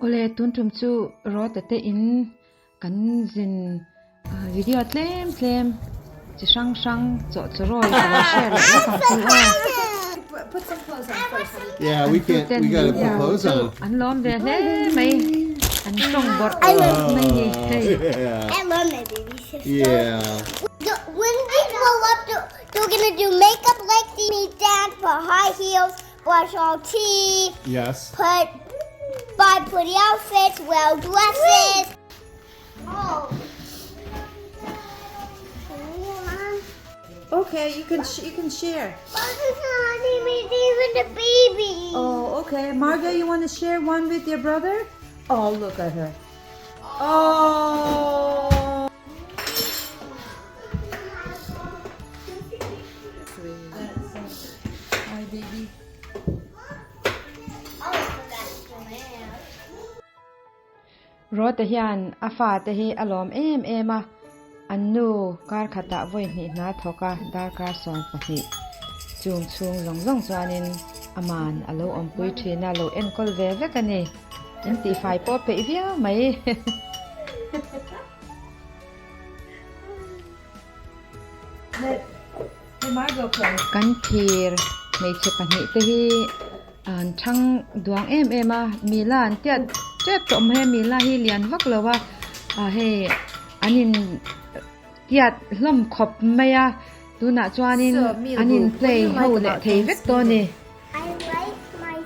Awle tun tum chu Rawta te in kan zin video tlem tlem chi hrang hrang chawh chaw rawi ka lo share leh lawk ang chu aw. An tuten min chu an lawm ve hle mai an tawng bawrh bawrh mai ni hei. Brush our teeth. Yes. Put buy pretty outfits, wear dresses. Oh. Okay, you can you can share. Even the baby. Oh, okay. Margot, you want to share one with your brother? Oh, look at her. Oh. Hi baby. Rawta hian a fate hi a lawm em em a, an nu kar khatah vawi hnih hna thawk a darkar 12 chung chhung zawng zawng chuanin aman a lo awmpui thin a, lo enkawl ve vek a ni. In tihfai pawh peih viau mai. Kan phir hmeichhe pahnihte hi an thang duang em em a, mila an tiat tep tawh mai a, mila hi lian vak lo a, ah hei an in tiat hlawm khawp mai a, tunah chuanin an in play ho leh thei vek tawh a ni. I like my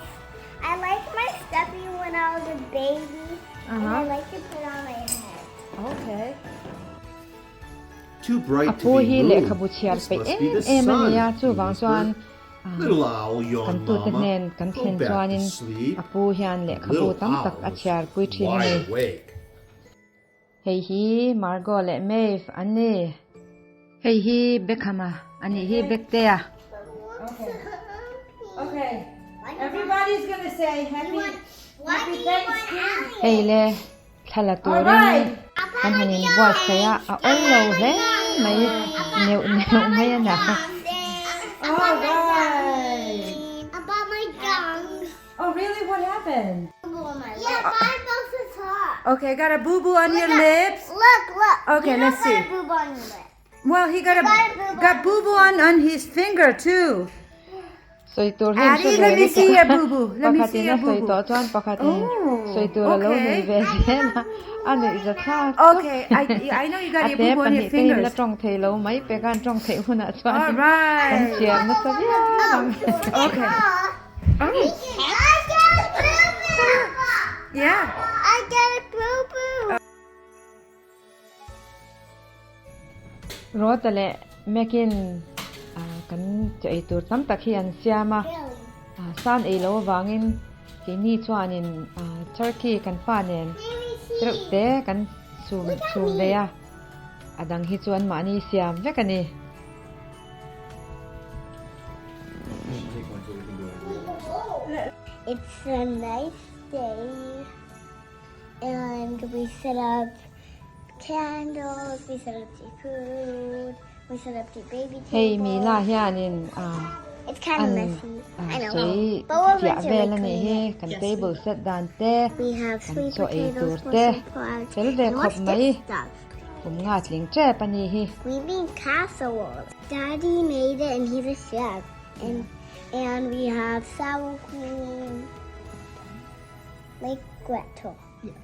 I like my stuffy when I was a baby and I like to put on my head. Okay. A pu hi lehkhabu chhiar peih em em a ni a, chuvang chuan kan tute hnen kan thlen chuanin a pu hian lehkhabu tam tak a chhiar pui thin a ni. Hei hi Margot leh Maeve an ni. Hei hi Beckham a a nih hi Bektea. Hei le. Thla la turin kan han inbuatsaih a, a awl lo hle mai, neuh neuh mai a na. Sawi tur hi an hre ve lutuk a, pakhatin a sawi tawh chuan pakhatin sawi tur a lo nei ve zel a, a nuih za thlak tawp. A te pahnih te in la tawng thei lo mai pek a, an tawng theih hunah chuan kan chhiar nasa viau ang. Rawta leh Mekin kan chaw ei tur tam tak hi an siam a, san ei loh avangin keini chuanin turkey kan pa nen reuh te kan chhum chhum ve a, a dang hi chu anmahni siam vek a ni. It's a nice day. And we set up candles, we set up the food, we set up the baby table. Hei Mila hianin an sawi fiah vel a nih hi, kan table set dan te, kan chaw ei tur te, fel ve khawp mai, kum nga tling tep a nih hi. Green bean casserole. Daddy made it and he's a chef. And and we have sour cream. Like Gretel. Yeah.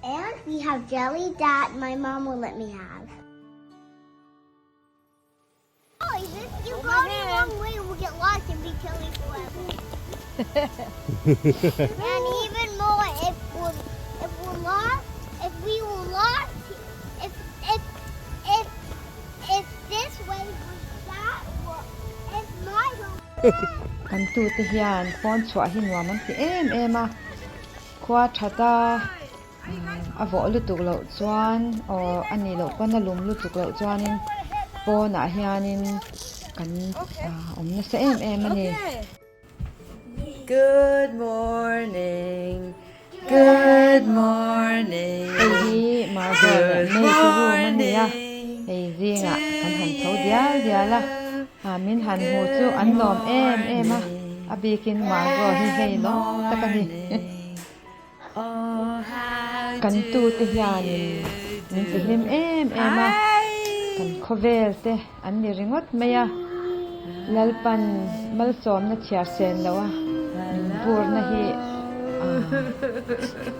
And we have jelly that my mom will let me have. Oh, if you go the wrong way, we'll get lost and be killing forever. and even more, if we're, if we're lost, if we were lost, if, if, if, if this way was that, if my Kan tute hian phone chhuah hi nuam an ti em em a, khua that a a vawh lutuk loh chuan aw a nih loh pawn a lum lutuk loh chuanin pawnah hianin kan awm nasa em em a ni. Good morning, good morning, Hei hi Margot leh May te room a ni a, hei zingah kan han tho dial dial a, min han hmu chu an lawm em em a, a bikin Margot hi hei lawm tak a ni. Kan tute hianin min ti hlim em em a, kan khawvel te an ni ringawt mai a, Lalpan malsawmna chhiar sen loh a min burna hi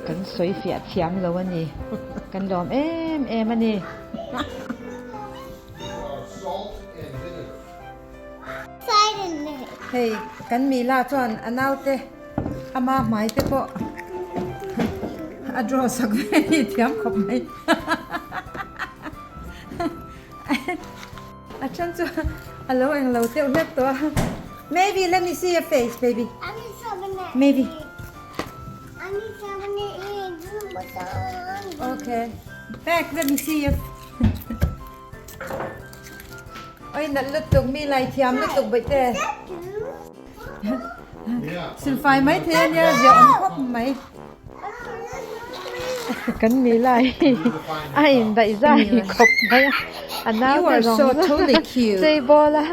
kan sawi fiah thiam lo a ni, kan lawm em em a ni. Hei kan Mila chuan a naute ama hmai te pawh a draw sak ve a ni thiam khawp mai a then chu a lo englo deuh hlek tawh a maybe let me see your face baby maybe okay back let me see your Oi nalh lutuk mi lai thiam lutuk baih te. Silfai mai thei ania zia awm khawp mai. Kan mi lai hi a in daih zai khawp mai a. A nau te zawng zawng chei bawl a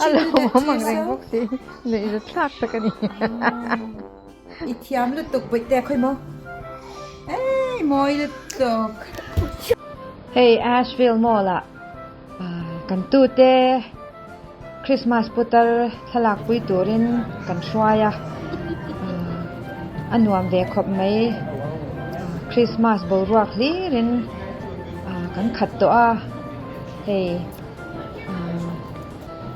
a lo awm ang reng bawk si nuih za thlak tak a ni. I thiam lutuk baih te khawi maw. Ei mawi lutuk. Hei Asheville Mall ah kan tute Christmas putar thlalak pui turin kan hruai a, a nuam ve khawp mai. Christmas boruak hlirin kan khat tawh a, hei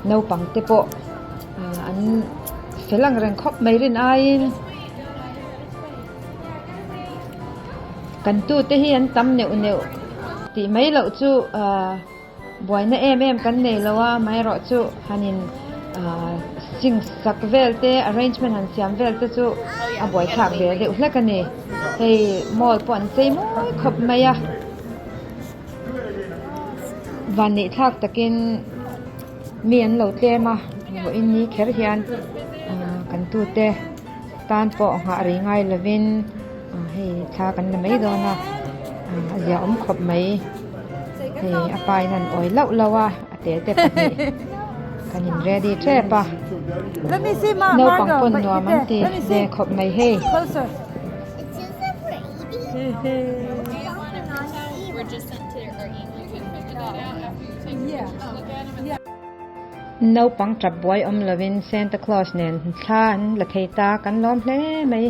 naupang te pawh an fel ang reng khawp mai rin aiin. Kan tute hi an tam neuh neuh tih mai loh chu ahh buaina em em kan nei lo a, amaherawh chu han in ahh sing sak vel te arrangement han siam vel te chu a buaithlak ve deuh hlek a ni. Hei mall pawh an chei mawi khawp mai a, vanneihthlak takin mi an lo tlem a, vawiin ni kher hian ahh kan tute. Tan pawh nghah rei ngai lovin hei thla kan la mai dawn a, a zia awm khawp mai. Hei a pa in an awi lauh lauh a, a tel te pahnih kan in ready tep a. Naupang pawn nuam an ti ve khawp mai hei. Naupang tap buai awm lovin Santa Claus nen thla an la thei ta, kan lawm hle mai.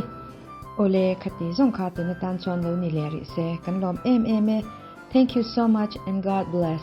Awle, khati zawng kha tun atan chuan lo ni leh rih se, kan lawm em em e. Thank you so much and God bless.